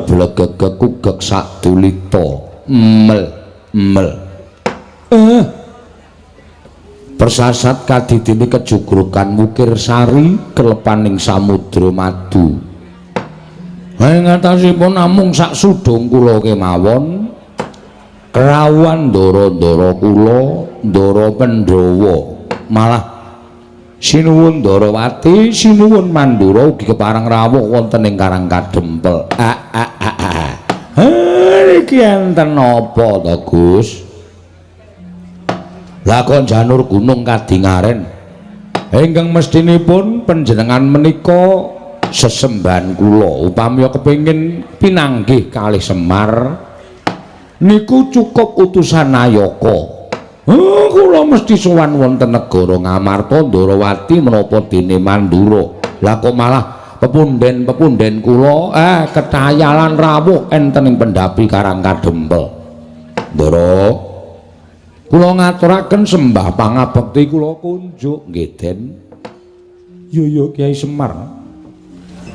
Blegegeg kugek sadulita. Mel mel. Persasat kadidine kejugrukan Wukir Sari kelepaning samudra madu. Ing atasipun namung sak sudung kula kemawon kerawuhan ndara-ndara kula, Ndara Pandhawa, malah sinuwun Ndarawati, sinuwun Mandura ugi kepareng rawuh wonten ing Karang Kadempel. Iki enten apa to, Gus? Lah kok janur gunung kadingaren ingkang mestinipun panjenengan menika sesembahan kula upami kepengin pinanggih kalih Semar niku cukup utusan Nayaka. Kula mesti sowan wonten negara Ngamarta Ndarawati menapa dene Mandura. Lah kok malah pepunden-pepunden kula ketayalan rawuh enten ing pendhapi Karang Kadempel. Ndara, kula ngaturaken sembah pangabekti kula kunjuk nggih Den. Yo yo Kyai Semar.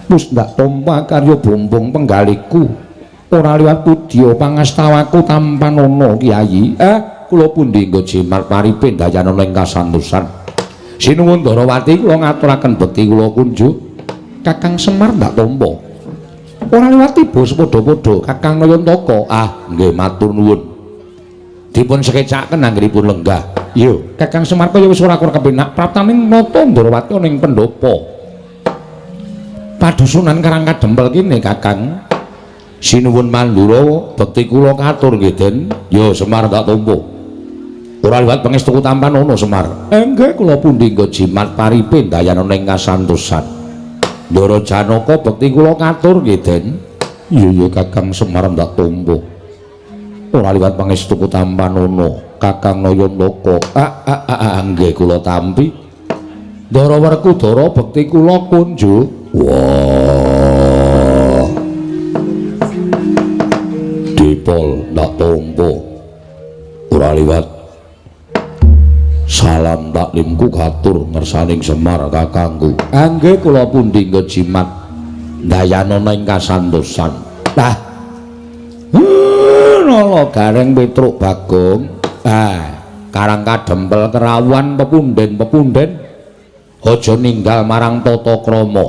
Wis ndak tampa karya bumbung penggaliku. Ora liwat pudya pangastawaku tampanana Kyai. Kula pundi nggo jimat paripe dayanana ing kasantosan. Sinuwun Ndarawati kula ngaturaken bekti kula kunjuk. Kakang Semar ndak tampa. Ora liwat tiba sepadha-padha Kakang Nayantaka. Ah, nggih matur nuwun. Dipun sekecaken anggenipun lenggah. Yo, Kakang Semar kaya wis ora kurang kepenak praptaning nata Ndarawati ana ing pendhapa. Padusunan Karang Kadempel kene Kakang. Sinuwun Mandura bekti kula katur nggih Den. Yo Semar tak tampa. Ora liwat pangestuku tampanana Semar. Nggih kula pundi nggo jimat paripe dayanana ing kasantosan. Ndara Janaka bekti kula katur nggih Den. Iya iya Kakang Semar ndak tampa. Ora liwat pangestuku tampanana Kakang Nayantaka. Nggih kula tampi. Ndara Werkudara bekti kula kunjuk. Wah. Dipol ndak tampa. Ora liwat salam taklimku katur ngersaning Semar kakangku. Nggih kula pundi nggo jimat dayanana ing kasantosan. Lah nala Gareng Petruk Bagong. Karang Kadempel kerawuhan pepunden-pepunden aja ninggal marang tata krama.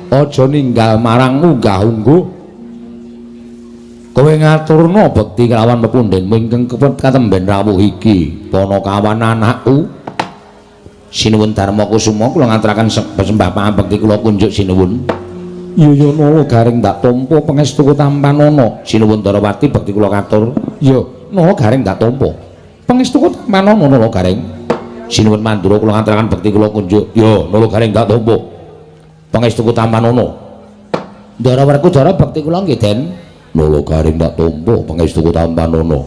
Aja ninggal marang unggah-ungguh. Kowe ngaturna bekti kelawan pepundenmu ingkang katemben rawuh iki. Panakawan anakku. Sinuwun Darma Kusuma kula ngaturaken sembah pangabekti kula kunjuk sinuwun. Iya ya nala Gareng ndak tampa pangestuku tampanana. Sinuwun Ndarawati bekti kula katur. Iya, nala Gareng ndak tampa. Pangestuku tampanana nala Gareng. Sinuwun Mandura kula ngaturaken bekti kula kunjuk. Iya, nala Gareng ndak tampa. Pangestuku tampanana. Ndara Werkudara bekti kula nggih Den. Nala Gareng ndak tampa pangestuku tampanana.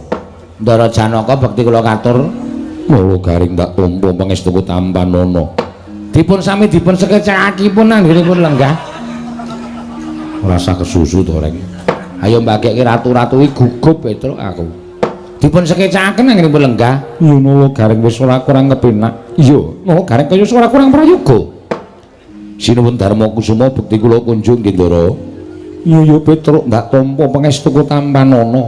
Ndara Janaka bekti kula katur. Nala Gareng ndak tampa pangestuku tampanana. Dipun sami dipun sekecakipun anggenipun lenggah. Ora usah kesusu to, Reng. Ayo mbagekke ratu-ratu iki gugup Petruk aku. Dipun sekecaken anggenipun lenggah. Iya nala Gareng wis ora kurang kepenak. Iya, nala Gareng kaya wis ora kurang prayoga. Sinuwun Darma Kusuma bekti kula kunjung nggih Ndara. Iya ya Petruk ndak tampa pangestuku tampanana.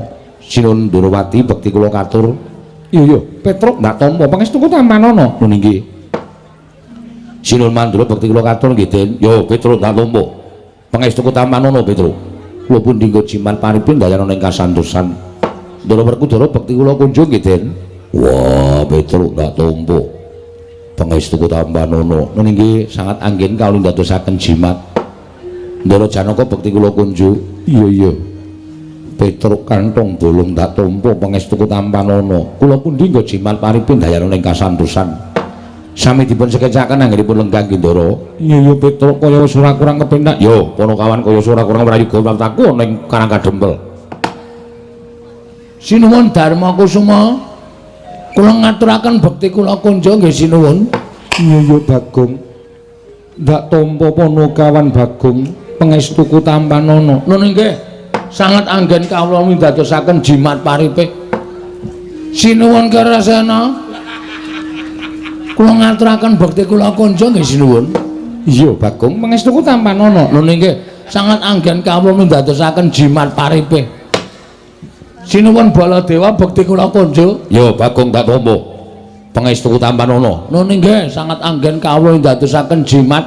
Sinuwun Ndarawati bekti kula katur. Iya ya Petruk ndak tampa pangestuku tampanana. Nun inggih. Sinuwun Mandura bekti kula katur nggih Den. Yo Petruk ndak tampa pangestuku tampanana Petruk. Kula pundi nggo jimat paripe dayanana ing kasantosan. Ndara Werkudara bekti kula kunjung nggih Den. Wah Petruk ndak tampa pangestuku tampanana. Nun inggih sangat anggen kawula ndadosaken jimat. Ndara Janaka bekti kula kunjuk. Iya iya. Petruk kantong bolong ndak tampa pangestuku tampanana. Kula pundi nggo jimat paripe dayanana ing kasantosan. Sami dipun sekecaken anggenipun lenggah nggih Ndara. Iya iya Petruk kaya wis ora kurang kepenak. Yo Panakawan kaya wis ora kurang prayoga praptaku ana ing Karang Kadempel. Sinuwun Darma Kusuma kula ngaturaken bekti kula kunjuk nggih sinuwun. Iya iya Bagong. Ndak tampa Panakawan Bagong pangestuku tampanana. Nun inggih sangat anggen kawula mindadosaken jimat paripe. Sinuwun Kerasena kula ngaturaken bekti kula kunjuk nggih sinuwun. Iya Bagong pangestuku tampanana. Nun inggih Sangat anggen kawula mindadosaken jimat paripe. Sinuwun Baladewa bekti kula kunjuk. Ya Bagong tak tampa. Pangestu tampanana. Nun inggih sangat anggen kawula ndadosaken jimat.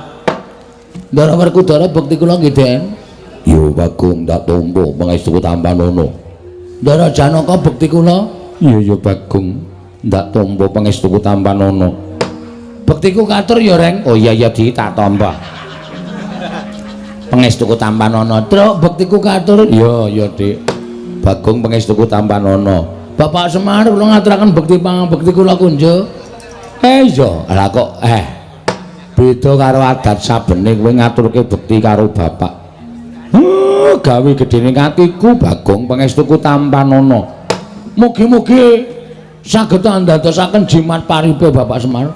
Ndara Werkudara bekti kula nggih Den. Ya Bagong tak tampa pangestu tampanana. Ndara Janaka bekti kula. Iya ya Bagong ndak tampa pangestu tampanana. Bektiku katur ya Reng. Oh iya iya di tak tampa. Pangestuku tampanana. Truk bektiku katur. Iya iya Dik. Bagong pangestuku tampanana. Bapak Semar kula ngaturaken bekti pangabekti kula kunjuk. Iya, lah kok beda karo adat sabene kowe ngaturke bekti karo bapak. Gawe gedene atiku Bagong pangestuku tampanana. Mugi-mugi saged andadosaken jimat paripe Bapak Semar.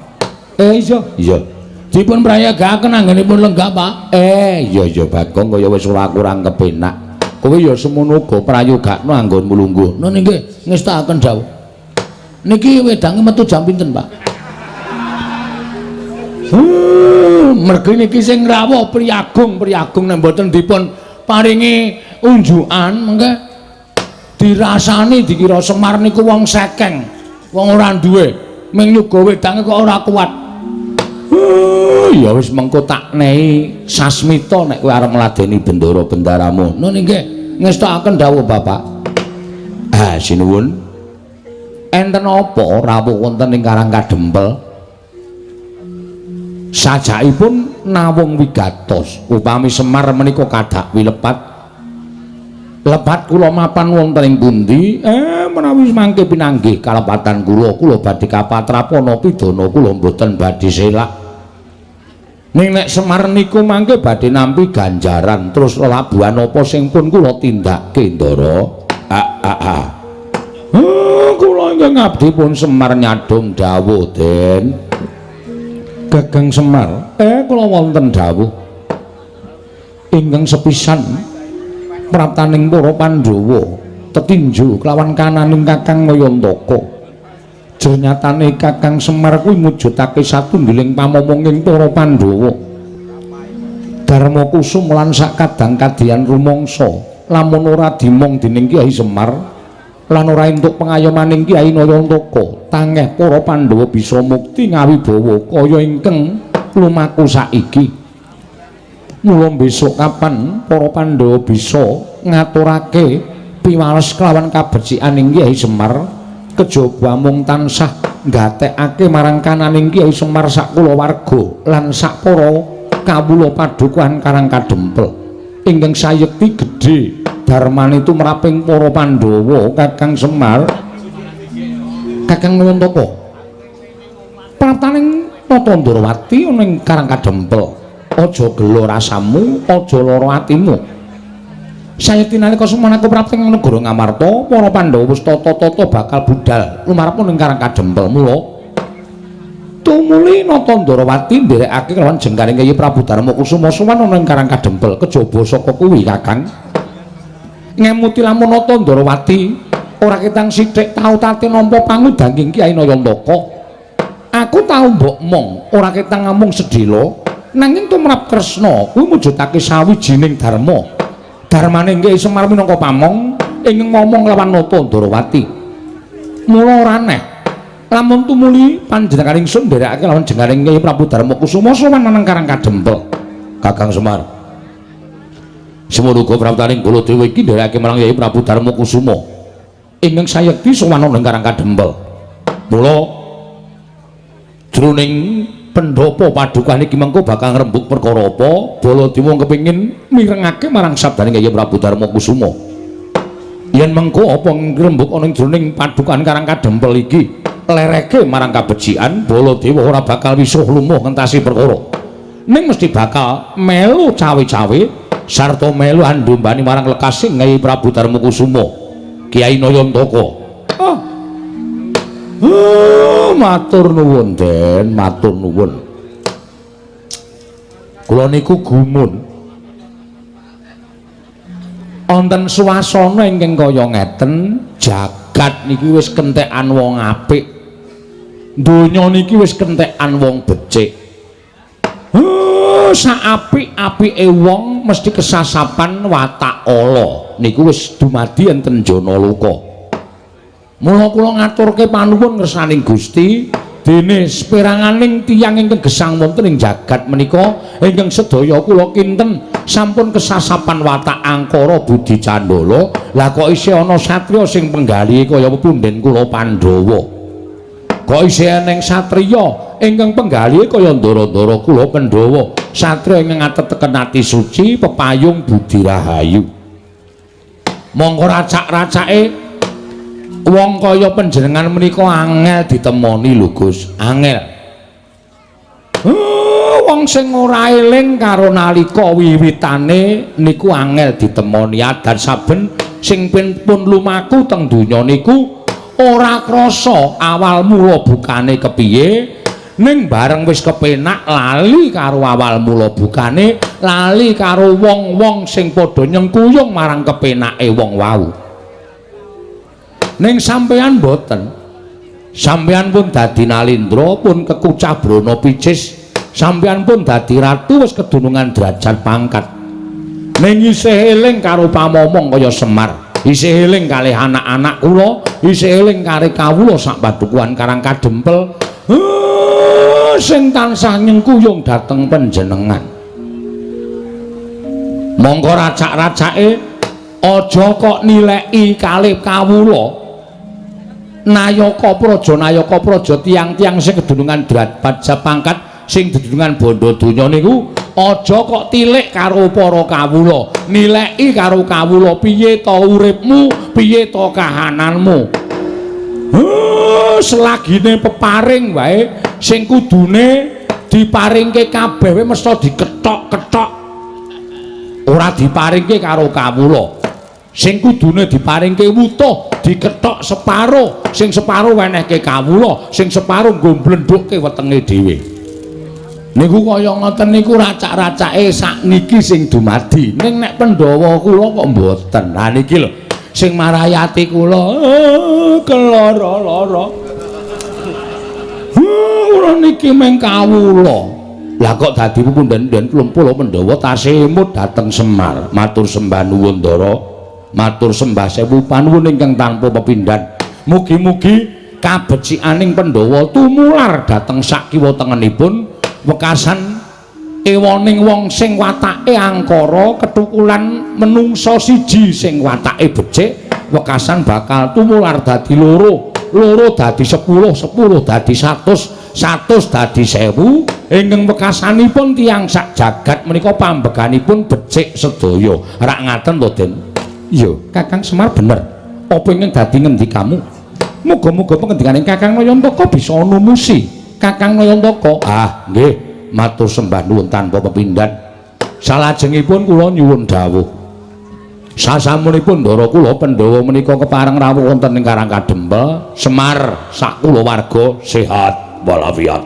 Iya, iya. Dipun prayagaken anggenipun lenggah, Pak. Iya iya Bagong kaya wis ora kurang kepenak. Kowe ya semono uga prayogakno anggonmu lungguh. Nun inggih ngestakaken dawuh. Niki wedange metu jam pinten, Pak? Mergi niki sing rawuh priyagung nek mboten dipun paringi unjukan mengke dirasani dikira Semar niku wong sekeng, wong ora duwe, ming nyuga wedange kok ora kuat. Ya wis mengko tak nehi sasmita nek kowe arep ngladeni bendara bendaramu. Nun inggih ngestakaken dawuh Bapak. Ah sinuwun. Enten apa rawuh wonten ing Karang Kadempel? Sajakipun nawung wigatos upami Semar menika kadak wilepat. Lepat kula mapan wonten ing pundi? Menawi mangke pinanggih kalepatan kula, kula badhe kapatrapana pidana kula mboten badhe selak. Ning nek Semar niku mangke badhe nampi ganjaran terus lelabuhan apa sing pun kula tindakke Ndara. Kula ingkang abdi pun Semar nyadong dawuh Den. Gagang Semar, kula wonten dawuh ingkang sepisan praptaning para Pandhawa tetinju kelawan kananing Kakang Nayantaka. Jernyatane Kakang Semar kuwi mujudake satunggiling pamomonging para Pandhawa. Darma Kusum lan sakadang kadiyan rumangsa lamun ora dimong dening Kyai Semar lan ora entuk pengayomaning Kyai Nayantaka, tangeh para Pandhawa bisa mukti ngawibawa kaya ingkang lumaku saiki. Mula besok kapan para Pandhawa bisa ngaturake piwales kelawan kabecikan Kyai Semar, kejaba mung tansah nggatekake marang kananing Kyai Semar sak kulawarga lan sak para kawula padukuhan Karang Kadempel ingkang sayekti gedhe darmane tumraping para Pandhawa. Kakang Semar, Kakang Nayantaka praptaning Nata Ndrawati ana ing Karang Kadempel, aja gela rasamu, aja lara atimu. Sayekti nalika semana prapti ing negara Ngamarta, para Pandhawa wis tata-tata bakal budal lumarep ning Karang Kadempel. Mula tumuli Nata Ndrawati nderekake kelawan jengkaring Kyai Prabu Darma Kusuma sowan ana ing Karang Kadempel. Kejaba saka kuwi Kakang ngemuti lamun Nata Ndrawati ora ketang sithik tau tate nampa pangudanging Kyai Nayantaka. Aku tau mbok mong ora ketang amung sedhela, nanging tumrap Kresna kuwi mujudake sawijining dharma. Darmane Kyai Semar minangka pamong ingkang ngomong lawan Nata Ndrawati. Mula ora aneh lamun tumuli panjenengan ingsun nderekake lawan jengaring Kyai Prabu Darma Kusuma sowan nang Karang Kadempel. Kakang Semar, semono uga praptaning Baladewa iki nderekake marang Kyai Prabu Darma Kusuma ingkang sayekti sowan nang Karang Kadempel. Mula jroning pendhapa padukan iki mengko bakal ngrembug perkara apa, Baladewa kepengin mirengake marang sabdane Kyai Prabu Darma Kusuma. Yen mengko apa ngrembug ana ing jroning padukan Karang Kadempel iki lereke marang kabecikan, Baladewa ora bakal wisuh lumuh ngentasi perkara. Ning mesti bakal melu cawe-cawe sarta melu andumbani marang lekasing Kyai Prabu Darma Kusuma, Kyai Nayantaka. Matur nuwun Den, matur nuwun. Kula niku gumun wonten swasana ingkang kaya ngeten, jagat niki wis kentekan wong apik, donya niki wis kentekan wong becik. Sak apik-apike wong mesti kesasapan watak ala niku wis dumadi enten jana loka. Mula kula ngaturke panuwun ngersaning Gusti dene seperanganing tiyang ingkang gesang wonten ing jagat menika ingkang sedaya kula kinten sampun kesasapan watak angkara budi candala. Lah kok isih ana satriya sing penggalihe kaya punden kula Pandhawa, kok isih eneng satriya ingkang penggalihe kaya ndara-ndara kula Pandhawa, satriya ingkang ateteken ati suci pepayung budi rahayu. Mongko racak-racake wong kaya panjenengan menika angel ditemoni lho Gus, angel. Wong sing ora eling karo nalika wiwitane niku angel ditemoni. Adan saben sing pun lumaku teng donya niku ora krasa awal mula bukane kepiye, ning bareng wis kepenak lali karo awal mula bukane, lali karo wong-wong sing padha nyengkuyung marang kepenake wong wau. Ning sampeyan mboten. Sampeyan pun dadi nalindra, pun kekucah brana picis, sampeyan pun dadi ratu wis kedunungan derajat pangkat. Ning isih eling karo pamomong kaya Semar, isih eling kalih anak-anak kula, isih eling karo kawula sak padukuhan Karang Kadempel sing tansah nyengkuyung dhateng panjenengan. Mongko racak-racake aja kok nileki kalih kawula. Nayaka praja, nayaka praja tiyang-tiyang sing kedunungan derajat pangkat, sing dedunungan bondo donya niku aja kok tilik karo para kawula, nileki karo kawula piye to uripmu, piye to kahananmu. Selagine peparing wae sing kudune diparingke kabeh wae mesti dikethok-kethok, ora diparingke karo kawula. Sing kudune diparingke wutuh dikethok separo, sing separo wenehke kawula, sing separo nggo mblendhukke wetenge dhewe. Niku kaya ngoten niku racak-racake sakniki sing dumadi. Ning nek Pandhawa kula kok mboten. Lah niki lho sing marai ati kula keloro-loro. Kula niki mung kawula. Lah kok dadi punden-punden klumpul Pandhawa tasih emut dhateng Semar. Matur sembah nuwun Ndara. Matur sembah sewu panuwun ingkang tanpa pepindhan. Mugi-mugi kabecikaning Pandhawa tumular dhateng sak kiwa tengenipun wekasan ewoning wong sing watake angkara ketukulan menungsa siji sing watake becik, wekasan bakal tumular dadi loro, loro dadi 10, 10 dadi 100, 100 dadi 1000. Ingkang wekasanipun tiyang sak jagat menika pambeganipun becik sedaya. Rak ngaten to, Den? Iya, Kakang Semar bener. Apa ingkang dadi ngendikamu? Muga-muga pengendikaning Kakang Nayantaka bisa numusi. Kakang Nayantaka, ah nggih, matur sembah nuwun tanpa pepindhan. Salajengipun kula nyuwun dawuh. Sasampunipun ndara kula Pandhawa menika kepareng rawuh wonten ing Karang Kadempel, Semar sak kulawarga sehat walafiat.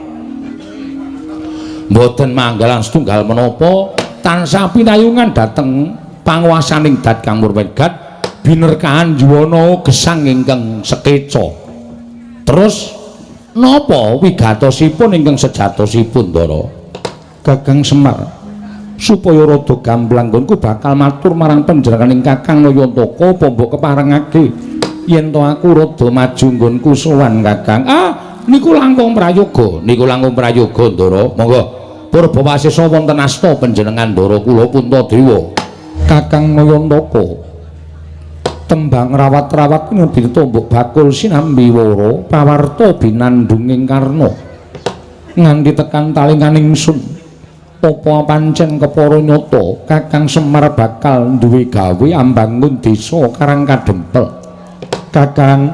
Mboten manggalan setunggal menapa tansah pinayungan dhateng panguwasaning Dat Kang Murwegat binerkahan yuwana gesang ingkang sekeca. Terus napa wigatosipun ingkang sejatosipun Ndara? Kakang Semar, supaya rada gamblang nggonku bakal matur marang panjenenganing Kakang Nayantaka apa mbok keparengake yen to aku rada maju nggonku sowan Kakang. Ah, niku langkung prayoga, niku langkung prayoga Ndara. Monggo purba wasesa wonten asta panjenengan Ndara kula Puntadewa. Kakang Nayantaka, tembang rawat-rawat ngendika mbok bakul sinambi wara pawarta binandunging karna nganti tekan talinganing sun. Apa pancen kepara nyata Kakang Semar bakal duwe gawe ambangun desa Karang Kadempel? Kakang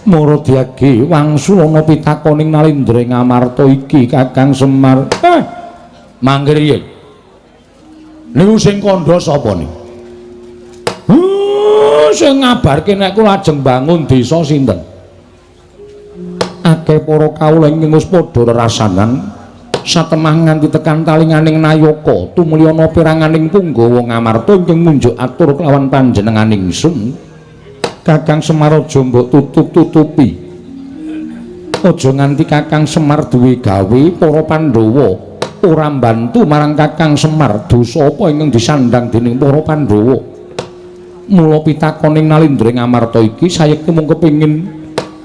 Maradiage wangsulana pitakoning Nalindra ing Amarta iki Kakang Semar. Mangke riyin. Niku sing kandha sapa niku? Sing ngabarke nek kula ajeng bangun desa sinten? Akeh para kawula ingkang wis padha rerasanan satemah nganti tekan talinganing nayaka tumliyana peranganing punggawa Ngamarta ingkang munjuk atur kelawan panjenenganing sun. Kakang Semar aja mbok tutup-tutupi. Aja nganti Kakang Semar duwe gawe para Pandhawa Ora mbantu marang Kakang Semar, dosa apa ingkang disandhang dening para Pandhawa? Mula pitakoning Nalindra ing Amarta iki sayekti mung kepengin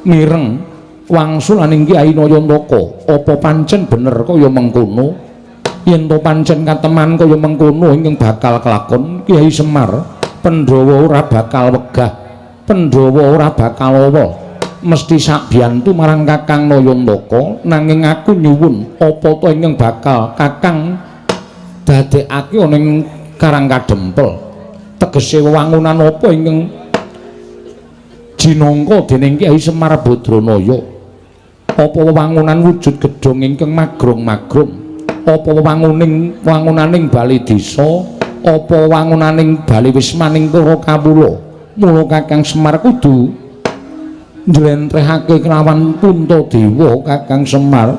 mireng wangsulaning Kyai Nayantaka. Apa pancen bener kaya mengkono? Yen to pancen kateman kaya mengkono ingkang bakal kelakon Kyai Semar, Pandhawa ora bakal wegah, Pandhawa ora bakal awa. Mesti sakbiyantu marang Kakang Nayantaka, nanging aku nyuwun apa to ingkang bakal Kakang dadekake ana ing Karang Kadempel. Tegese wewangunan apa ingkang jinangka dening Kyai Semar Badranaya? Apa wewangunan wujud gedhong ingkang magrong-magrong? Apa wewangunaning bali desa? Apa wangunaning bali wismaning para kawula? Mula Kakang Semar kudu njlentrehake kelawan Puntadewa Kakang Semar.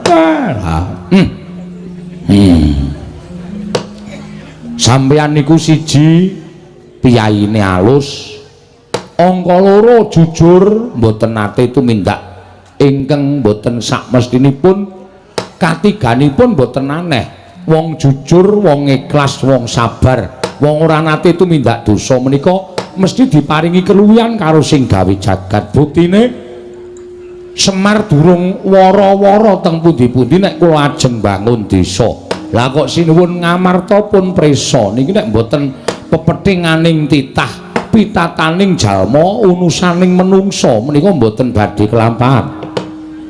Sampeyan niku siji piyayine alus, angka loro jujur, mboten nate tumindak ingkang mboten sakmestinipun, katiganipun mboten aneh. Wong jujur, wong ikhlas, wong sabar, wong ora nate tumindak dosa menika mesti diparingi keluwihan karo sing gawe jagat. Buktine Semar durung wara-wara teng pundi-pundi nek kula ajeng bangun desa. Lah kok sinuwun Ngamarta pun prisa niki nek mboten pepethinganing titah, pitataning jalma, unusaning menungsa menika mboten badhe kelampahan.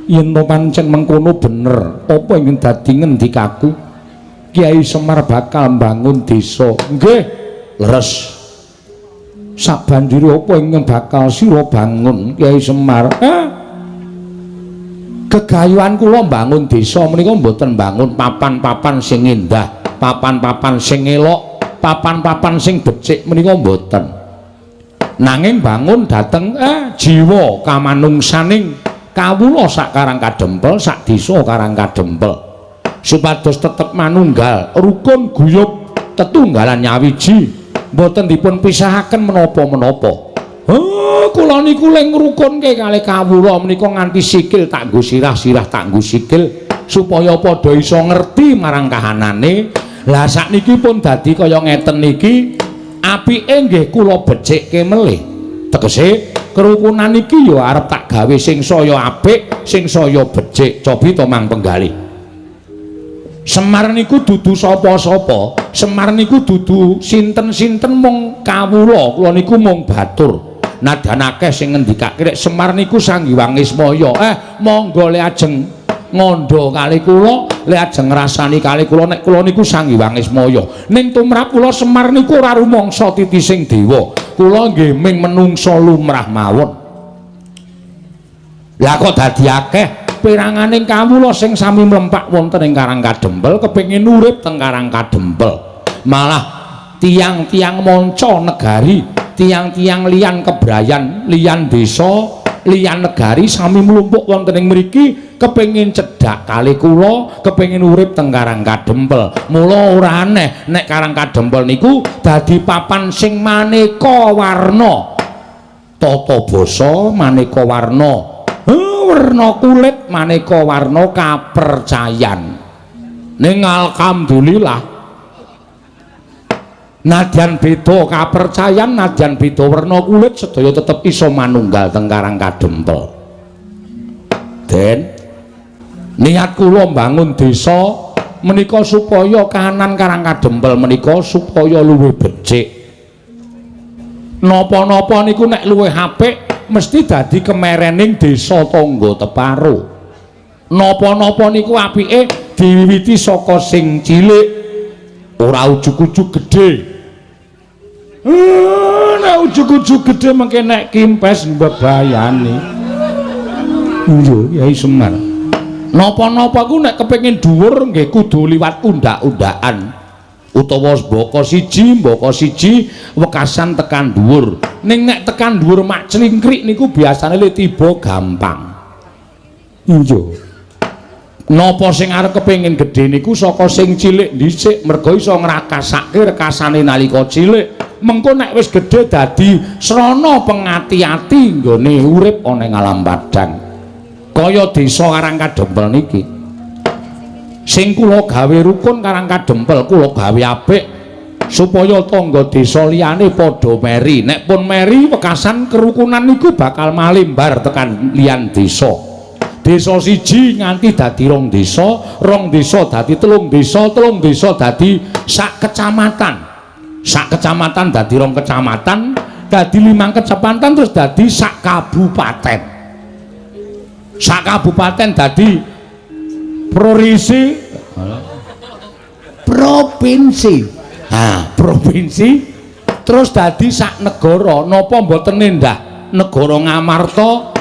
Yen to pancen mengkono bener, apa ingkang dadi ngendikaku? Kyai Semar bakal mbangun desa. Nggih, leres. Sabanjure apa ingkang bakal sira bangun Kyai Semar? Gegayuhan kula mbangun desa menika mboten mbangun papan-papan sing endah, papan-papan sing elok, papan-papan sing becik menika mboten. Nanging bangun dhateng jiwa kamanungsaning kawula sak Karang Kadempel, sak desa Karang Kadempel. Supados tetep manunggal, rukun guyub, tetunggalan nyawiji, mboten dipun pisahaken menapa-menapa. Kula niku le ngrukunke kalih kawula menika nganti sikil tak nggo sirah, sirah tak nggo sikil supaya padha iso ngerti marang kahanane. Lah sakniki pun dadi kaya ngeten niki, apike nggih kula becikke melih. Tegese kerukunan iki ya arep tak gawe sing saya apik, sing saya becik. Cobi to Mang Penggalih. Semar niku dudu sapa-sapa, Semar niku dudu sinten-sinten mung kawula, kula niku mung batur. Nadyan akeh sing ngendikake nek Semar niku Sang Hyang Ismaya. Monggo le ajeng ngandha kali kula, le ajeng ngrasani kali kula nek kula niku Sang Hyang Ismaya. Ning tumrap kula Semar niku ora rumangsa titising dewa. Kula nggih ming menungsa lumrah mawon. Lah kok dadi akeh peranganing kawula sing sami mlempak wonten ing Karang Kadempel kepengin urip teng Karang Kadempel. Malah tiang-tiang manca negari, tiang-tiang liyan kebrayan, liyan desa, liyan negari sami mlumpuk wonten ing mriki kepengin cedhak kali kula, kepengin urip teng Karang Kadempel. Mula ora aneh nek Karang Kadempel niku dadi papan sing maneka warna. Tata basa maneka warna, werna kulit maneka warna kapercayan. Ning alhamdulillah nadyan beda kapercayan, nadyan beda werna kulit, sedaya tetep iso manunggal teng Karang Kadempel. Den niat kula mbangun desa menika supaya kahanan Karang Kadempel menika supaya luwih becik. Napa-napa niku nek luwih apik mesti dadi kemerening desa tangga teparo. Napa-napa niku apike diwiwiti saka sing cilik, ora ujug-ujug gedhe. Nek ujug-ujug gedhe mengke nek kimpes mbebayani. Iya, Kyai Semar. Napa-napa ku nek kepengin dhuwur nggih kudu liwat undak-undakan. Utawa mbaka siji wekasan tekan dhuwur. Ning nek tekan dhuwur mak clingkrik niku biasane le tiba gampang. Iya. Napa sing arep kepengin gedhe niku saka sing cilik dhisik, merga iso ngrakasake rekasane nalika cilik. Mengko nek wis gedhe dadi srana pengati-ati nggone urip ana ing alam padhang. Kaya desa Karang Kadempel niki. Sing kula gawe rukun Karang Kadempel kula gawe apik supaya tangga desa liyane padha meri. Nek pun meri wekasan kerukunan niku bakal malimbar tekan liyan desa. Desa siji nganti dadi rong desa, rong desa dadi telung desa, telung desa dadi sak kecamatan. Sak kecamatan dadi rong kecamatan, dadi 5 kecamatan terus dadi sak kabupaten. Sak kabupaten dadi provinsi. Provinsi. Ha, provinsi terus dadi sak negara. Napa mboten endah negara Ngamarta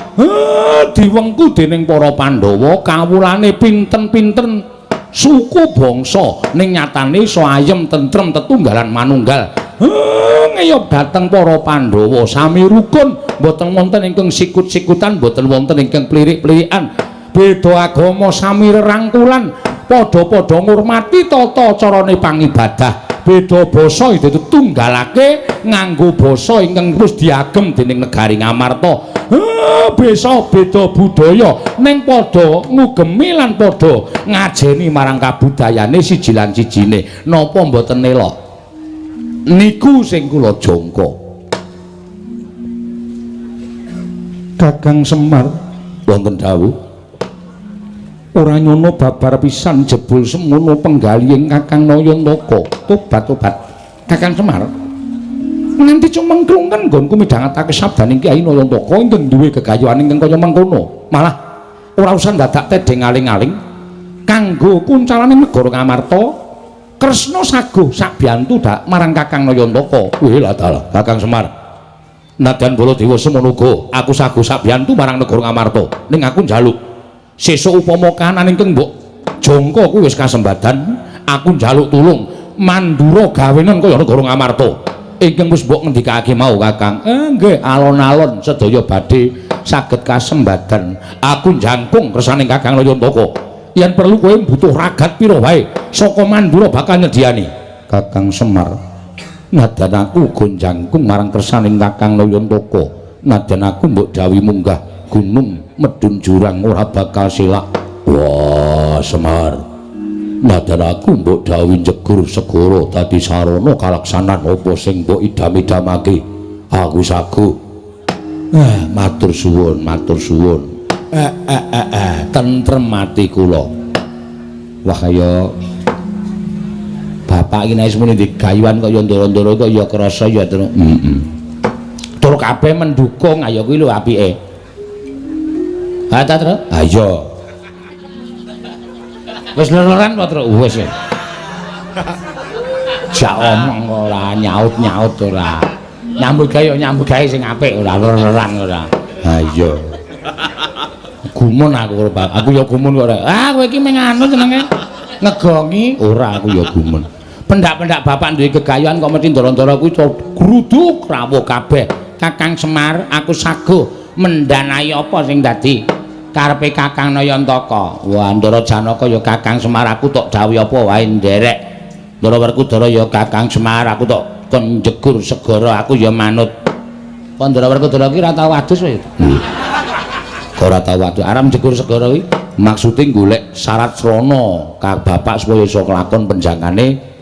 diwengku dening para Pandhawa kawulane pinten-pinten suku bangsa ning nyatane iso ayem tentrem tetunggalan manunggal. Ngeyop dhateng para Pandhawa sami rukun, mboten wonten ingkang sikut-sikutan, mboten wonten ingkang plirik-plirikan. Beda agama sami rerangkulan, padha-padha ngurmati tata carane pangibadah. Beda basa itu ditunggalake nganggo basa ingkang wis diagem dening negari Ngamarta. Besa beda budaya ning padha ngugemi lan padha ngajeni marang kabudayane siji lan sijine. Napa mboten elok? Niku sing kula jangka. Kakang Semar wonten dawuh ora nyono babar pisan jebul semono penggalihing Kakang Nayantaka. Tobat-tobat Kakang Semar nganti cumengklungen nggonku midhangetake sabdaning Kyai Nayantaka ingkang duwe gegayuhan ingkang kaya mengkono. Malah ora usah dadak tedheng aling-aling kanggo kuncalane negara Ngamarta. Kresna saguh sabiyantu dak marang Kakang Nayantaka. Wih lah dalah Kakang Semar, nadyan Baladewa semono uga aku saguh sabiyantu marang negara Ngamarta. Ning aku njaluk sesuk upama kahanan ingkang mbok jangka kuwi wis kasembadan, aku njaluk tulung mandura gawenen kaya negara Ngamarta ingkang wis mbok ngendikake mau Kakang. Nggih, alon-alon sedaya badhe saged kasembadan. Aku jangkung kersane Kakang Nayantaka. Yen perlu kowe butuh ragat pira wae saka Mandura bakal nyediani. Kakang Semar, nadyan aku uga jangkung marang kersaning Kakang Nayantaka. Nadyan aku mbok dawuhi munggah gunung medhun jurang ora bakal selak. Wah Semar, nadyan aku mbok dawuhi njegur segara dadi sarana kalaksanan apa sing mbok idam-idamake. Aku saguh. Matur suwun, matur suwun. Tentrem ati kula. Wah kaya bapak iki nek wis muni digayuhan kaya ndoro-ndoro kok ya krasa ya terus. Heeh. Tur kabeh mendukung ayo kuwi lho apike. Ha ta, Tru? Ha iya. Wis lor-loran apa, Tru? Wis. Jak omong ora nyaut-nyaut ora. Nyambut gawe nyambut gawe sing apik ora lor-loran ora. Ha iya. Gumun aku karo bapak. Aku ya gumun kok ora. Ah kowe iki meng anu jenenge ngegongi ora aku ya gumun. Pendak-pendak bapak duwe gegayuhan kok mesti ndoro-ndoro kuwi gruduk rawuh kabeh. Kakang Semar, aku saguh mendanai apa sing dadi karepe Kakang Nayantaka. Wah, Ndara Janaka ya Kakang Semar aku tok dawuhi apa wae nderek. Ndara Werkudara ya Kakang Semar aku tok kon njegur segara aku ya manut. Kok Ndara Werkudara ki ora tau adus kowe. Ora tau adus. Arep njegur segara kuwi maksude golek syarat srana ka bapak supaya iso kelakon penjangkane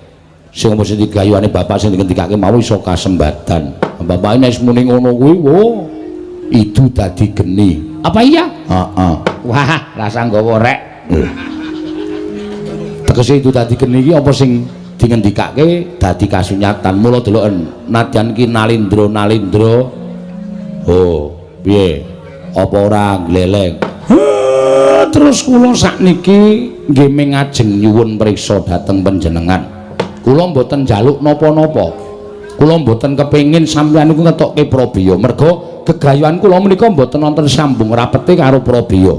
sing mesti digayuhane bapak sing dingendikake mau iso kasembadan. Bapak nek muni ngono kuwi, wo idu dadi geni. Apa iya? Heeh. Wah, rasa nggawa rek. Tegese idu dadi geni iki apa sing dingendikake dadi kasunyatan. Mula deloken nadyan ki nalindra-nalindra. Oh, piye? Apa ora gleleng? Terus kula sakniki nggih mengajeng nyuwun priksa dhateng panjenengan. Kula mboten njaluk napa-napa. Kula mboten kepengin sampeyan niku ngetokke prabeya. Merga gegayuhan kula menika mboten wonten sambung rapete karo prabeya.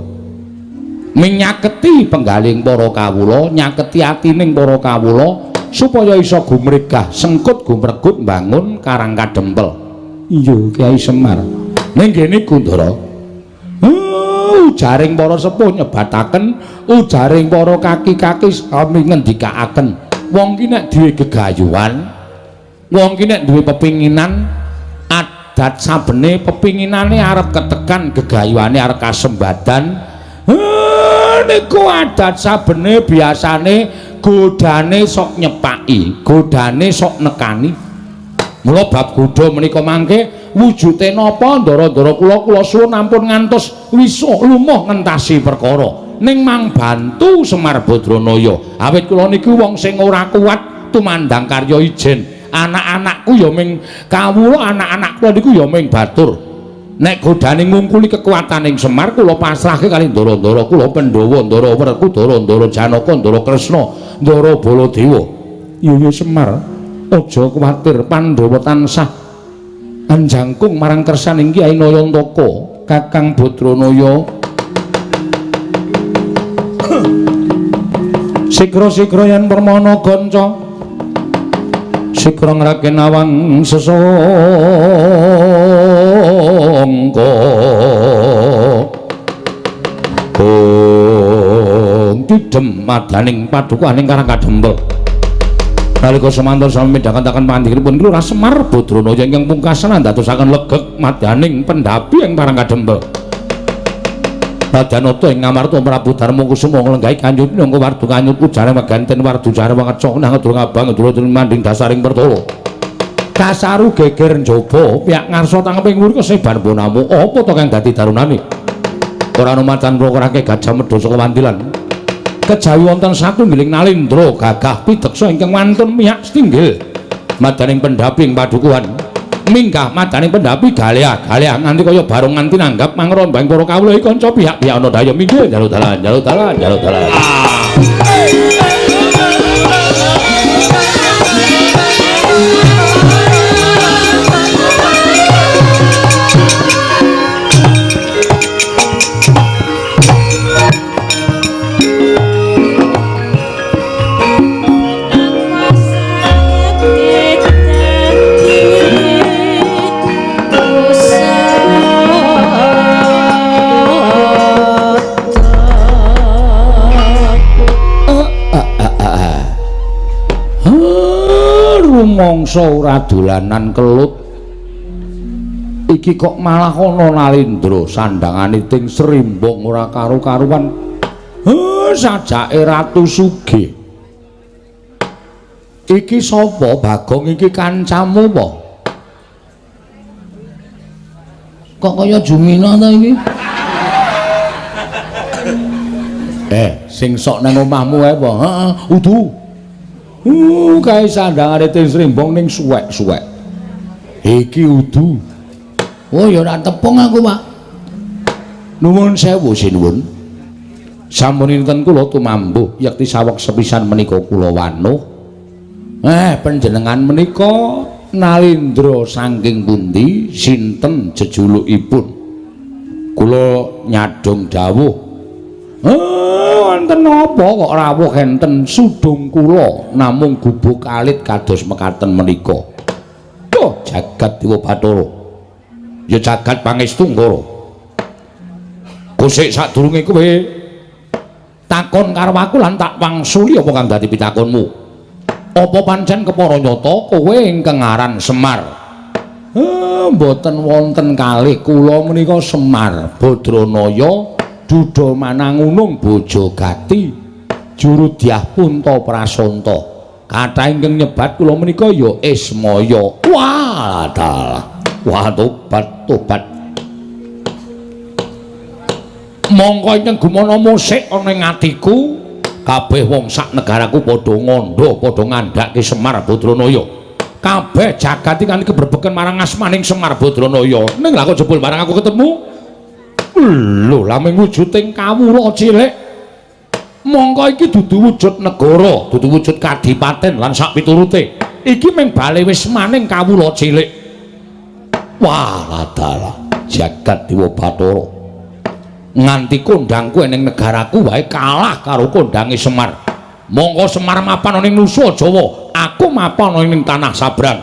Menyaketi penggaling para kawula, nyaketi atining para kawula supaya iso gumregah, sengkut gumregut mbangun Karang Kadempel. Iya, Kyai Semar. Ning kene Gundara. Ujaring para sepuh nyebataken, ujaring para kaki-kaki sami ngendikaaken. Wong ki nek duwe gegayuhan, wong ki nek duwe pepinginan, adat sabene pepinginane arep ketekan, gegayuhane arep kasembadan. Niku adat sabene biasane godane sok nyepaki, godane sok nekani. Mula bab godha menika mangke wujude napa ndara-ndara kula kula suwun ampun ngantos wisuh lumuh ngentasi perkara. Ning mang bantu Semar Badranaya. Awit kula niku wong sing ora kuat tumandang karya ijen. Anak-anakku ya ming kawula, anak-anak kula niku ya ming batur. Nek godane ngungkuli kekuataning Semar kula pasrahke kali ndara-ndara kula Pandhawa, Ndara Werkudara, Ndara Janaka, Ndara Kresna, Ndara Baladewa. Iya ya Semar, aja kuwatir, Pandhawa tansah anjangkung marang kersaning Kyai Nayantaka, Kakang Badranaya. Sikra-sikra yen permana ganca sikra ngraken awang sesangka. Ong tidhem madaning padukaning Karang Kadempel. Nalika semanten sami midhangaken pangandikanipun Lurah Semar Badranaya ingkang pungkasan ndadosaken legeg madaning pendhapi ing Karang Kadempel. Radanata ing Ngamarta Prabu Darma Kusuma nglenggahi kanjut minangka wardu kanyut ujare meganten wardu jare wangecok nang ngedul ngabang ngedul manding dasaring pertala. Kasaru geger njaba piyak ngarsa tangeping wuri kesebar bonamu apa to kang dadi darunane? Ora ana macan rake gajah medha saka wandilan. Kejawi wonten satunggiling nalindra gagah pideksa ingkang wantun miyak setinggil madaning pendhapi ing padukuhan. Minggah madaning pendhapi galeah-galeah nganti kaya barong nganti nanggap mangrombang para kawula iki kanca pihak-pihak ana daya minggir njaluk dalan njaluk dalan njaluk dalan. Rumangsa ora dolanan kelut iki kok malah ana Nalindra sandangane ting srimbong ora karu-karuan. Sajake Ratu Sugih. Iki sapa Bagong iki kancamu apa? Kok kaya Jumina ta iki? Sing sok nang omahmu ae apa? Heeh, udu. Kae sandangane ting srimbong ning suwek-suwek. Iki udu. Oh ya ora tepung aku, Pak. Nuwun sewu sinuwun. Sampun dinten kula tumambuh yekti saweg sepisan menika kula wanuh. Panjenengan menika Nalindra saking pundi sinten jejulukipun? Kula nyadhong dawuh. Wonten napa kok rawuh enten sudung kula namung gubuk alit kados mekaten menika. Duh, jagat Dewa Bathara. Ya jagat pangestu Ngara. Kusik sadurunge kowe takon karo aku lan tak wangsuli apa kang dadi pitakonmu. Apa pancen kepara nyata kowe ingkang aran Semar? Mboten wonten kalih kula menika Semar Badranaya Duda Manangunung Bojogati juru dyah Punta Prasanta. Kathah ingkang nyebat kula menika ya Ismaya. Wah, dalah. Wah, tobat tobat. Mongko ingkang gumana musik ana ing atiku, kabeh wong sak negaraku padha ngandha, padha ngandhake Semar Badranaya. Kabeh jagat iki kan kebrebeken marang asmaning Semar Badranaya. Ning lha kok jebul barang aku ketemu lho laming wujuding kawula cilik. Mongko iki dudu wujud negara, dudu wujud kadipaten lan sak piturute. Iki mung bali wismaning kawula cilik. Wah, dalah jagat Dewa Bathara. Nganti kondangku ning negaraku wae kalah karo kondange Semar. Mongko Semar mapan ana ing Nusa Jawa, aku mapan ana ing tanah Sabrang.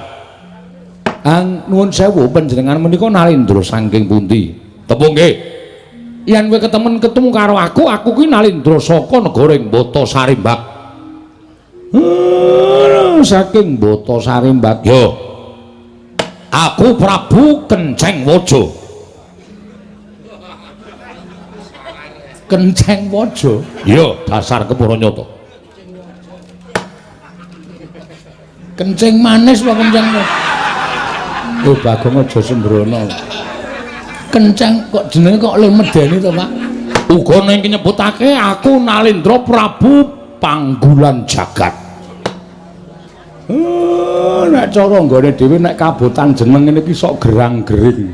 Nuwun sewu panjenengan menika Nalindra saking pundi? Tepung nggih. Yen kowe ketemen ketemu karo aku, aku kuwi Nalindra saka negara ing Bata Sarimbak. Saking Bata Sarimbak. Yo. Aku Prabu Kenceng Waja. Kenceng Waja. Iya, dasar kepara nyata. Kenceng manis apa kenceng? Oh, Bagong aja sembrono. Kenceng kok jenenge kok le medeni to, Pak? Uga ning nyebutake aku Nalendra Prabu Panggulan Jagat. Nek cara nggone dhewe nek kabotan jeneng ngene iki sok gerang-gering.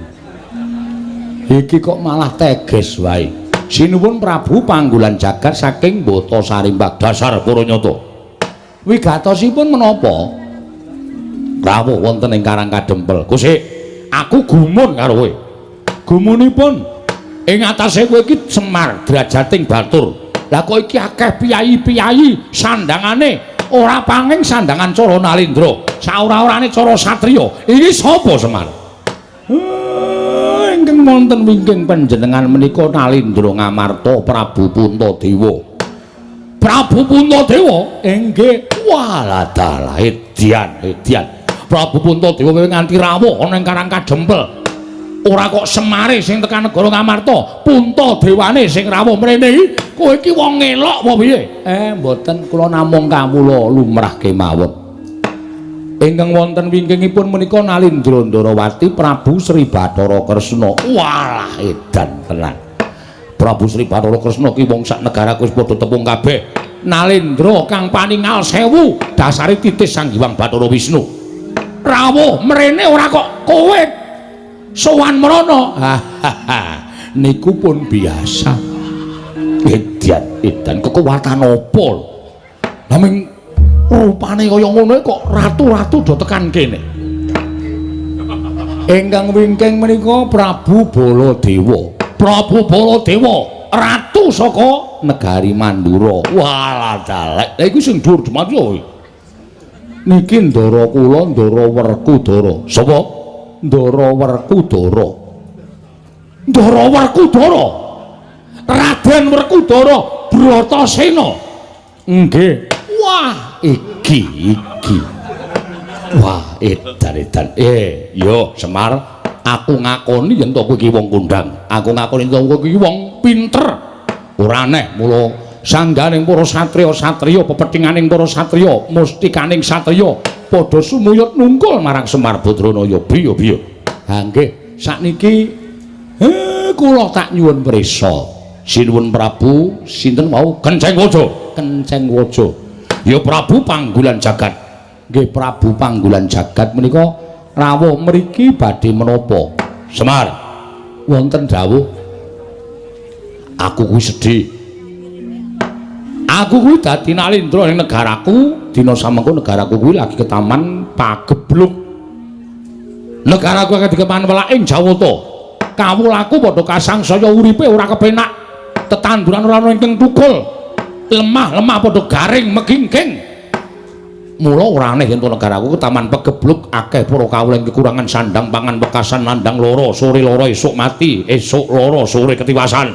Iki kok malah teges wae. Sinuwun Prabu Panggulan Jagat saking Bata Sarimbak dasar para nyata. Wigatosipun menapa? Rawuh wonten ing Karang Kadempel. Kusik, aku gumun karo kowe. Gumunipun ing atase kowe iki Semar drajating batur. Lah kok iki akeh piyayi-piyayi sandangane ora panging sandangan cara Nalendra, saora-orane cara satriya. Iki sapa Semar? Ingkang wonten wingking panjenengan menika Nalendra Ngamarta Prabu Puntadewa. Prabu Puntadewa? Inggih. Walah dalah edian, edian. Prabu Puntadewa kowe nganti rawuh ana ing Karang Kadempel. Ora kok Semare sing tekan negara Ngamarta, Puntadewane sing rawuh mrene iki. Kowe iki wong ngelok apa piye? Mboten, kula namung kawula lumrah kemawon. Ingkang wonten wingkingipun menika Nalendra Ndarawati Prabu Sri Bathara Kresna. Walah edan tenan. Prabu Sri Bathara Kresna ki wong sak negaraku wis padha tepung kabeh. Nalendra kang paningal sewu dasare titis Sang Hyang Bathara Wisnu. Rawuh mrene ora kok kowe sowan mrono. Niku pun biasa. Edan edan kekuatan apa lho? Naming rupane kaya ngono kok ratu-ratu do tekan kene. Ingkang wingking menika Prabu Baladewa. Prabu Baladewa, ratu saka negari Mandura. Walah dalek. Lha iku sing dhuwur dumadi kowe. Niki ndara kula Ndara Werkudara. Sapa? Ndara Werkudara. Ndara Werkudara. Raden Werkudara Bratasena. Nggih. Wah, iki iki. Wah, edan-edan. Yo Semar, aku ngakoni yen to kowe iki wong kondang. Aku ngakoni yen to kowe iki wong pinter. Ora aneh mula sangganing para satriya-satriya, pepethinganing para satriya, mustikaning satriya padha sumuyut nungkul marang Semar Badranaya. Biyo-biyo. Ha nggih, sakniki kula tak nyuwun prisa. Sinuwun Prabu sinten wau? Kenceng Waja. Kenceng Waja. Ya Prabu Panggulan Jagat. Nggih Prabu Panggulan Jagat menika rawuh mriki badhe menapa? Semar, wonten dawuh. Aku kuwi sedih. Aku kuwi dadi Nalendra ning negaraku, dina samengko negaraku kuwi lagi ketaman pagebluk. Negaraku akeh dikeman welaking Jawata. Kawulaku padha kasangsaya uripe ora kepenak. Tetanduran ora ana ingkang tukul. Lemah-lemah padha garing megingking. Mula ora aneh yen negaraku ketaman pegebluk akeh para kawula ing kekurangan sandang pangan wekasan nandang lara, sore lara esuk mati, esuk lara sore ketiwasan.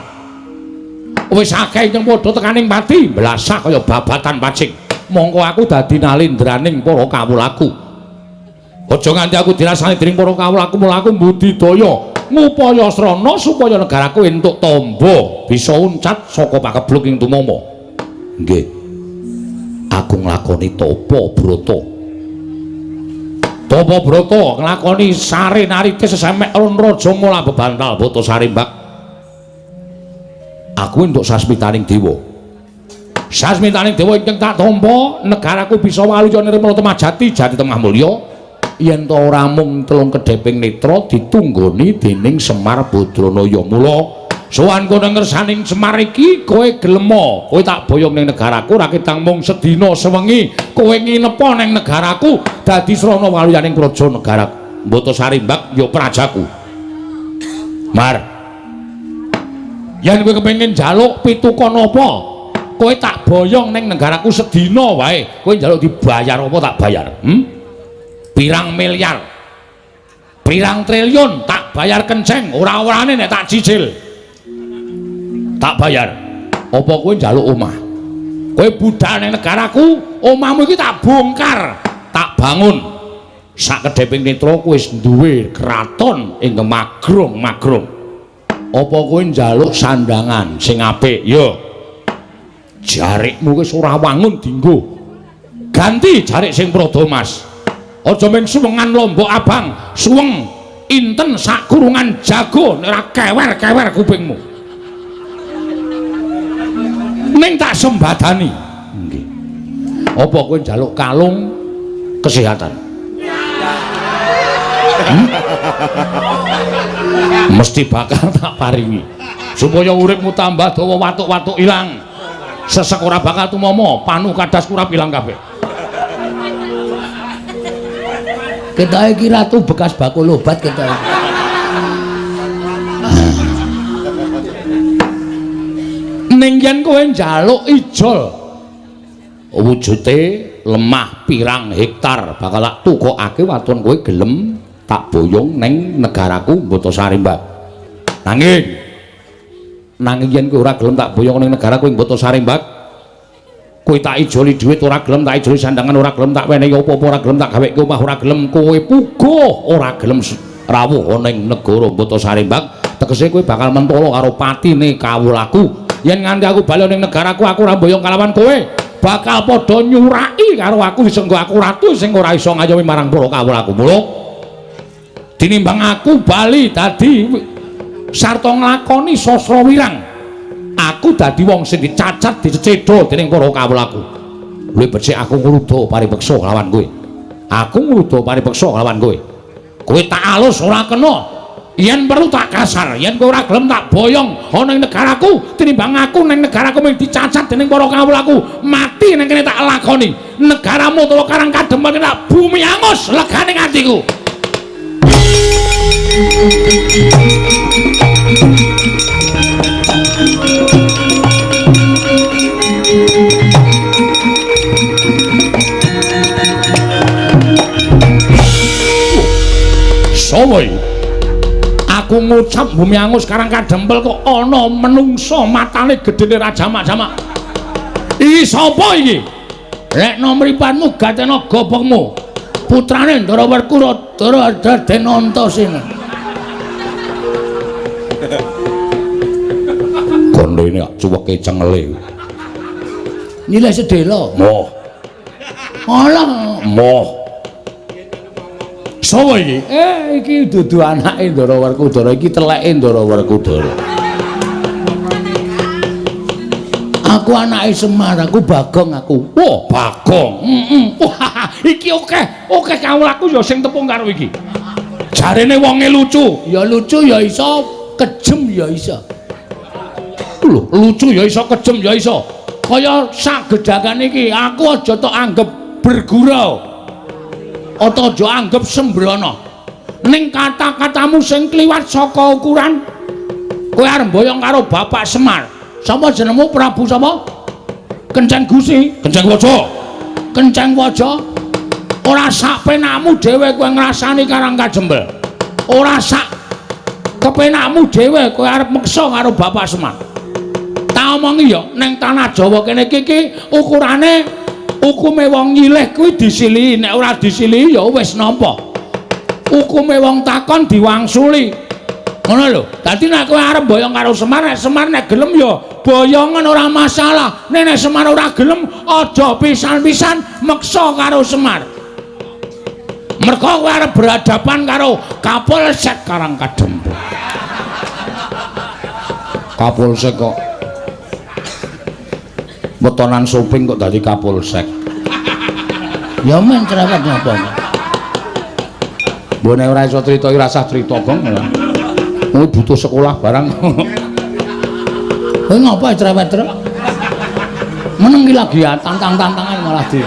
Wis akeh ingkang padha tekaning pati, blasah kaya babatan pacing. Mongko aku dadi nalendraning para kawulaku. Aja nganti aku dirasani dening para kawulaku, mula aku mbudidaya ngupaya srana supaya negaraku entuk tamba bisa uncat saka pagebluk ing tumama. Nggih. Aku nglakoni tapa brata. Tapa brata nglakoni sare narite sesemek raja mula bebantal bata sarimbak. Aku entuk sasmitaning dewa. Sasmitaning dewa ingkang tak tampa, negaraku bisa waluya nirmala temah jati, jati temah mulya. Yen ta ora mung telung kedheping netra ditunggoni dening Semar Badranaya. Mula sowan kono ngersaning Semar iki kowe gelema, kowe tak boyong ning negaraku ora ketang mung sedina sewengi, kowe nginepa ning negaraku dadi srana waluyaning praja negara Mbata Sarimbak ya prajaku. Mar, yen kowe kepengin njaluk pitukon apa, kowe tak boyong ning negaraku sedina wae, kowe njaluk dibayar apa tak bayar? Pirang miliar, pirang triliun tak bayar kenceng, ora-orane nek tak cicil. Tak bayar. Apa kowe njaluk omah? Kowe budal ning negaraku, omahmu iki tak bongkar, tak bangun. Sak kedheping netra kowe wis duwe kraton ing magrong-magrong. Apa kowe njaluk sandangan sing apik? Ya. Jarikmu wis ora wangun dinggo. Ganti jarik sing Prada Mas. Aja mung suwengan lombok abang, suweng inten sak kurungan jago nek ora kewer-kewer kupingmu. Ning tak sembadani. Nggih. Apa kowe njaluk kalung kesehatan? Hmm? Mesti bakal tak paringi supaya uripmu tambah dawa, watuk-watuk ilang, sesek ora bakal tumomo, panu kadas kurap ilang kabeh. Ketoke iki ratu bekas bakul obat ketoke. Ning yen kowe njaluk ijol wujute lemah pirang hektar bakal tak tukokake waton kowe gelem tak boyong neng negaraku Botasari, Mbak. Nanging yen kowe ora gelem tak boyong ning negaraku ing Botasari, Mbak. Kowe tak ijoli dhuwit ora gelem, tak ijoli sandangan ora gelem, tak wenehi apa-apa ora gelem, tak gaweke omah ora gelem, kowe puguh ora gelem rawuh ning negara Botasari, Mbak. Tegese kowe bakal mentolo karo patine kawulaku. Yen nganti aku bali ning negaraku aku ora boyong kalawan kowe, bakal padha nyuraki karo aku sing aku ratu sing ora iso ngayomi marang para kawulaku. Mula tinimbang aku bali dadi sarta nglakoni sastra wirang, aku dadi wong sing dicacat dicecedha dening para kawulaku. Luwih becik aku ngruda paripeksa kelawan kowe. Aku ngruda paripeksa kelawan kowe. Kowe tak alus ora kena. Yen perlu tak kasar, yen kowe ora gelem tak boyong ana ing negaraku, tinimbang aku ning negaraku mung dicacat dening para kawulaku, mati ning kene tak lakoni. Negaramu utawa Karang Kadempel tak bumi angus legane atiku. Sowo aku ngucap bumi angus Karang Kadempel kok ana menungsa matane gedene ra jamak-jamak. Iki sapa iki? Rekno mripatmu gatena gobokmu. Putrane Ndara Werkudara Raden Antasena. Gondene kok cuweke cengele. Nyilih sedhela. Moh. Alah, moh. Sopo iki? Iki dudu anake Ndara Werkudara, iki teleke Ndara Werkudara. Aku anake Semar, aku Bagong aku. Wah, Bagong. Heeh. Wah, iki akeh kawulaku ya sing tepung karo iki. Jarene wonge lucu. Ya lucu ya iso, kejem ya iso. Lho, lucu ya iso, kejem ya iso. Kaya sak gedhakan iki, aku aja tok anggep bergurau. Atau aja anggep sembrono. Ning kata-katamu sing kliwat saka ukuran, kowe arep mboyong karo Bapak Semar. Sapa jenengmu Prabu sapa? Kenceng Gusi, Kenceng Waja. Kenceng Waja. Ora sak penakmu dhewe kowe ngrasani Karang Kadempel. Ora sak kepenakmu dhewe kowe arep meksa karo Bapak Semar. Tak omongi ya, ning tanah Jawa kene iki ukurane hukume wong nyilih kuwi disilihi, nek ora disilihi ya wis nampa. Hukume wong takon diwangsuli. Ngono lho. Dadi nek kowe arep boyong karo Semar, nek Semar nek gelem ya boyongan ora masalah. Nek nek Semar ora gelem aja pisan-pisan meksa karo Semar. Mergo kowe arep berhadapan karo Kapolsek Karang Kadempel. Kapolsek kok wetonan soping kok dadi Kapolsek. Ya men cerewet nyapa. Mbok nek ora iso crita iki rasah crita, Gong. Kowe butuh sekolah barang. Kowe ngapa cerewet truk? Meneng iki lagi tantang-tantangan malah di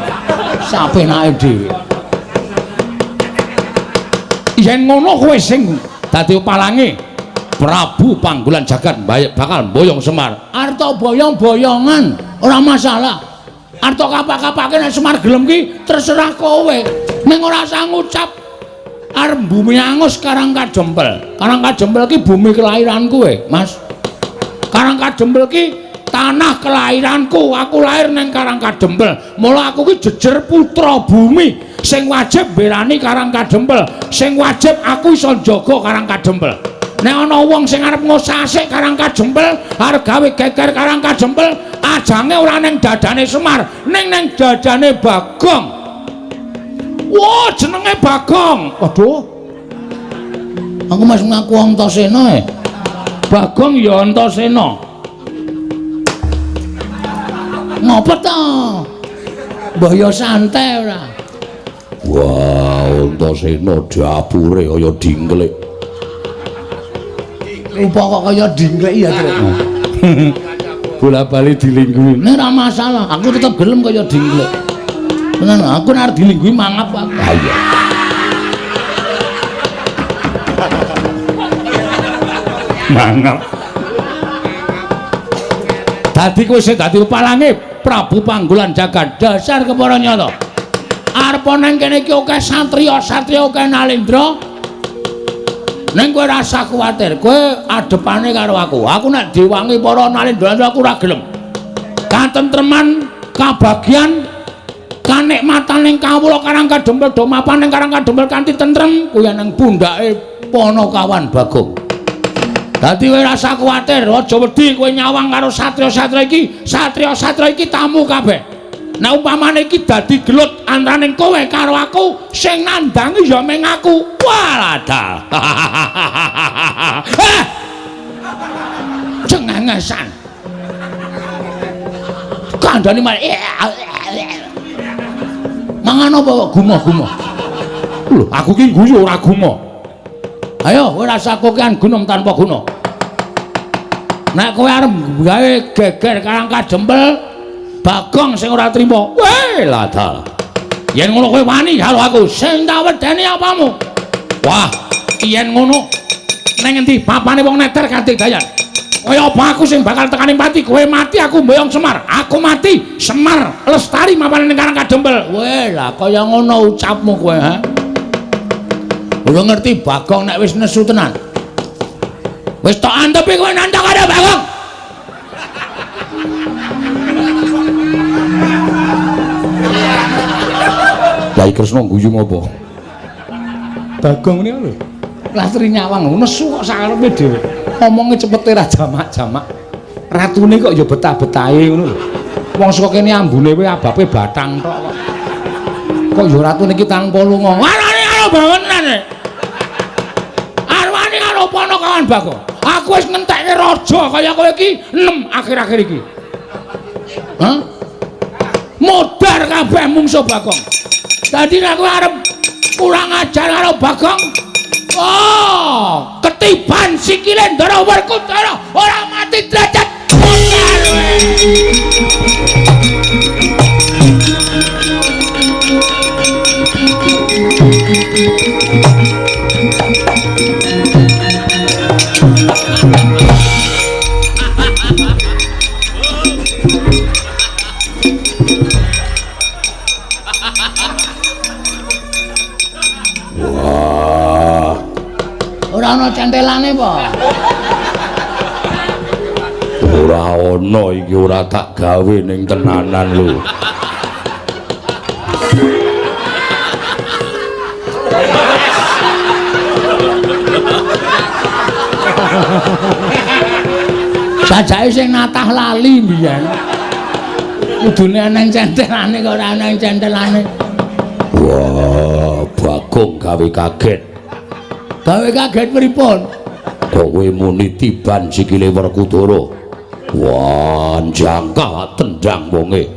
sapenake dhewe. Yen ngono kowe sing dadi palange Prabu Panggulan Jagat bakal mboyong Semar. Arta boyong-boyongan ora masalah. Arta kapak-kapake nek Semar gelem ki terserah kowe. Ning ora usah ngucap arep bumi angus Karang Kadempel. Karang Kadempel ki bumi kelahiranku Mas. Karang Kadempel ki tanah kelahiranku. Aku lahir nang Karang Kadempel. Mula aku ki jejer putra bumi sing wajib mbelani Karang Kadempel. Sing wajib aku iso njaga Karang Kadempel. Nek ana wong sing arep ngosasik Karang Kajempel, arep gawe geger Karang Kajempel, ajange ora ning dadane Semar, ning nang dadane Bagong. Wah, jenenge Bagong. Waduh. Aku mas ngaku Antasena e. Bagong ya Antasena. Ngopo to? Mbah ya santai ora. Wah, Antasena dapure kaya dingklik. Rupa kok kaya dingklik ya, Truk. Bola-bali dilingguhi. Nek ora masalah, aku tetep gelem kaya dingklik. Tenan, aku nek arep dilingguhi mangap aku. Ha iya. Mangap. Dadi kowe sing dadi pepalange Prabu Panggulan Jagat dasar kepara nyata. Arep nang kene iki akeh satriya-satriya akeh nalendra. Ning kowe ora usah kuwatir, kowe adepane karo aku. Aku nek diwangi para nalendra aku ora gelem. Katentreman, kabagyan, kanikmatan ning kawula Karang Kadempel do mapan ning Karang Kadempel kanthi tentrem kuwi nang pundhake Panakawan Bagong. Dadi kowe ora usah kuwatir, aja wedi kowe nyawang karo satriya-satriya iki, satriya-satriya iki tamu kabeh. Nek umpamane iki dadi gelut antaraning kowe karo aku, sing nandangi ya mung aku. Walah. Eh! Cengengesan. Kandhane malah mangan apa kok gumoh-gumoh. Lho, aku ki guyu ora gumoh. Ayo, kowe rasa kokean gunung tanpa guna. Nek kowe arep gawe geger Karang Kadempel, Bagong sing ora trima. Weh, ladal. Yen ngono kowe wani karo aku, sing tak wedeni apamu? Wah, yen ngono ning endi papane wong neter kanthi dayan. Kaya apa aku sing bakal tekani pati, kowe mati aku mboyong Semar. Aku mati, Semar lestari mapane ning Karang Kadempel. Weh, lah kaya ngono ucapmu kowe, ha? Ora ngerti Bagong nek wis nesu tenan. Wis tok antepi kowe nantang karo Bagong. Lah Kresna guyu ngopo? Bagong niku lho. Lastri nyawang nesu kok sakarepe dhewe. Omonge cepete ra jamak-jamak. Ratune kok ya betah-betahe ngono lho. Wong saka kene ambune wae abape bathang tok kok. Kok ya ratune iki tanpa lunga. Warane karo bangenan. Arwane karo Panakawan Bagong. Aku wis ngentekke raja kaya kowe iki 6 akhir-akhir iki. Hah? Modar kabeh mungsuh Bagong. Dadi nek kowe arep kurang ajar karo Bagong, oh, ketiban sikile Ndara Werkudara ora mati derajat. Modar kowe. Wah. Ora ana centelane apa? Ora ana iki ora tak gawe ning tenanan lho. Sajake sing natah lali mbiyen. Kudune ana centelane kok ora ana centelane. Wah, Bagong gawe kaget. Gawe kaget pripun? Kowe muni tiban sikile Werkudara. Wah, jangkah tendang wonge.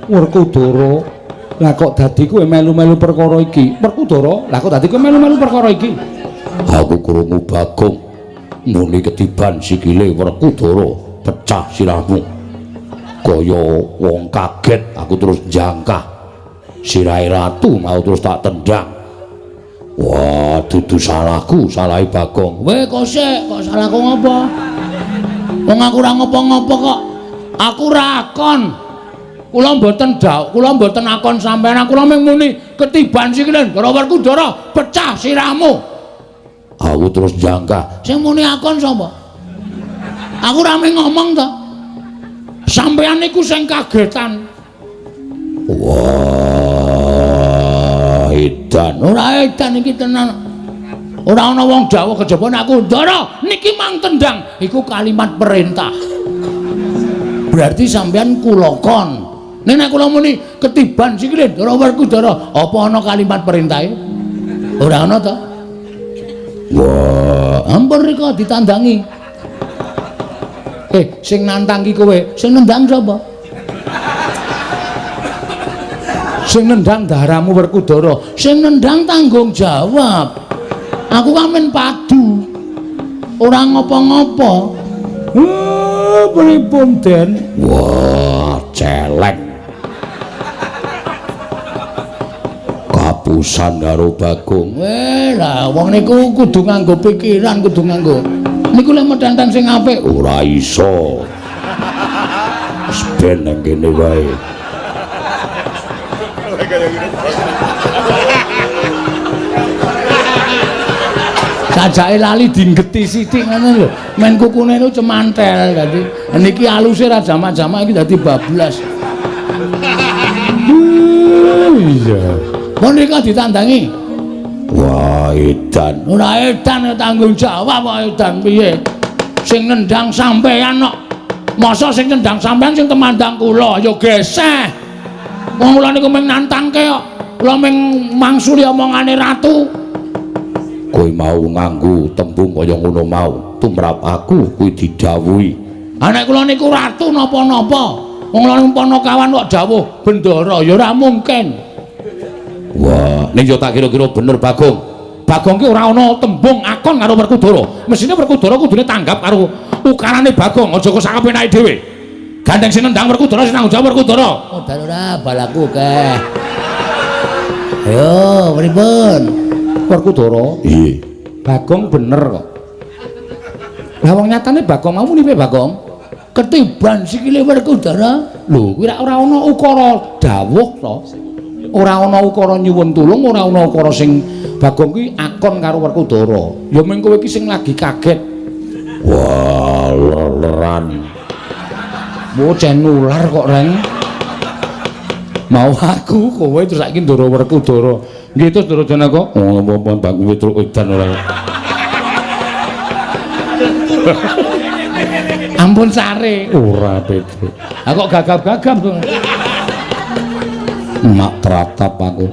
Werkudara, lah kok dadi kowe melu-melu perkara iki? Werkudara, lah kok dadi kowe melu-melu perkara iki? Aku krungu Bagong muni ketiban sikile Werkudara, pecah sirahmu. Kaya wong kaget, aku terus jangkah. Sirahe ratu mau terus tak tendang. Wah, dudu salahku, salahe Bagong. Weh, kok sik, kok salahku ngopo? Wong aku ora ngopo-ngopo kok. Aku ora akon. Kula mboten dawuh, kula mboten akon sampeyan, kula mung muni ketiban sikile Ndara Werkudara, pecah sirahmu. Aku terus jangkah. Sing muni akon sapa? Aku ora mung ngomong to. Sampeyan niku sing kagetan. Wah, edan. Ora edan iki tenan. Ora ana wong dawuh kejaba nek aku Ndara niki mang tendang, iku kalimat perintah. Berarti sampean kula kon. Nek nek kula muni ketiban sikile Ndara Werkudara, apa ana kalimat perintahe? Ora ana to? Wah, ampun rika ditandangi. Sing nantang ki kowe, sing nendang sapa? Sing nendang daramu Werkudara, sing nendang tanggung jawab. Aku kan men padu. Ora ngopo-ngopo. Pripun, Den? Wah, celeng. Kapusan karo Bagong. Lah wong niku kudu nganggo pikiran, kudu nganggo. Niku lek metenteng sing apik ora iso. Wis ben nang kene wae. Sajake lali dinggeti sithik ngono lho. Men kukune niku cemantel dadi niki aluse ra jamak-jamak iki dadi bablas. Iya. Mun rika ditandangi. Wah, edan. Ora edan tanggung jawab kok edan piye? Sing nendang sampean kok. Masa sing nendang sampean sing temandang kula ya geseh. Wong kula niku mung nantangke kok. Kula mung mangsuli omongane ratu. Kowe mau nganggo tembung kaya ngono mau, tumrap aku kuwi didhawuhi. Ha nek kula niku ratu napa-napa. Wong kula niku Panakawan kok dawuh bendara ya ora mungkin. Wah, ning yo tak kira-kira bener Bagong. Bagong ki ora ana tembung akon karo Werkudara. Mesine Werkudara kudune tanggap karo ukarane Bagong, aja kok sakapenake dhewe. Gandeng sing nendang Werkudara sing tanggung jawab Werkudara. Modal ora balaku akeh. Ayo, pripun? Werkudara. Iya. Bagong bener kok. Lah wong nyatane Bagong mau muni piye Bagong? Ketiban sikile Werkudara. Lho, kuwi ora ana ukara dawuh to. Ora ana ukara nyuwun tulung, ora ana ukara sing Bagong kuwi akon karo Werkudara. Ya mung kowe iki sing lagi kaget. Wah, leran. Bocah nular kok, Reng. Mau aku kowe terus saiki Ndara Werkudara. Nggih terus Ndara Janaka. Oh, apa-apa Bagong Petruk edan ora. Ampun sare. Ora Petruk. Lah kok gagap-gagap to. Mak tratap aku.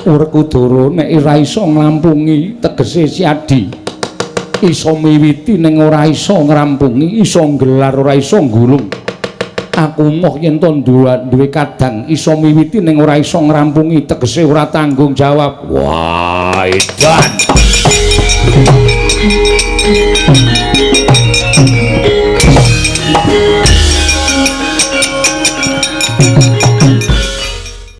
Werkudara nek ora iso nglampungi tegese Siadi. Iso miwiti ning ora iso ngrampungi, iso nggelar ora iso nggulung. Aku moh yen to duwe kadang iso miwiti ning ora iso ngrampungi tegese ora tanggung jawab. Wah, edan.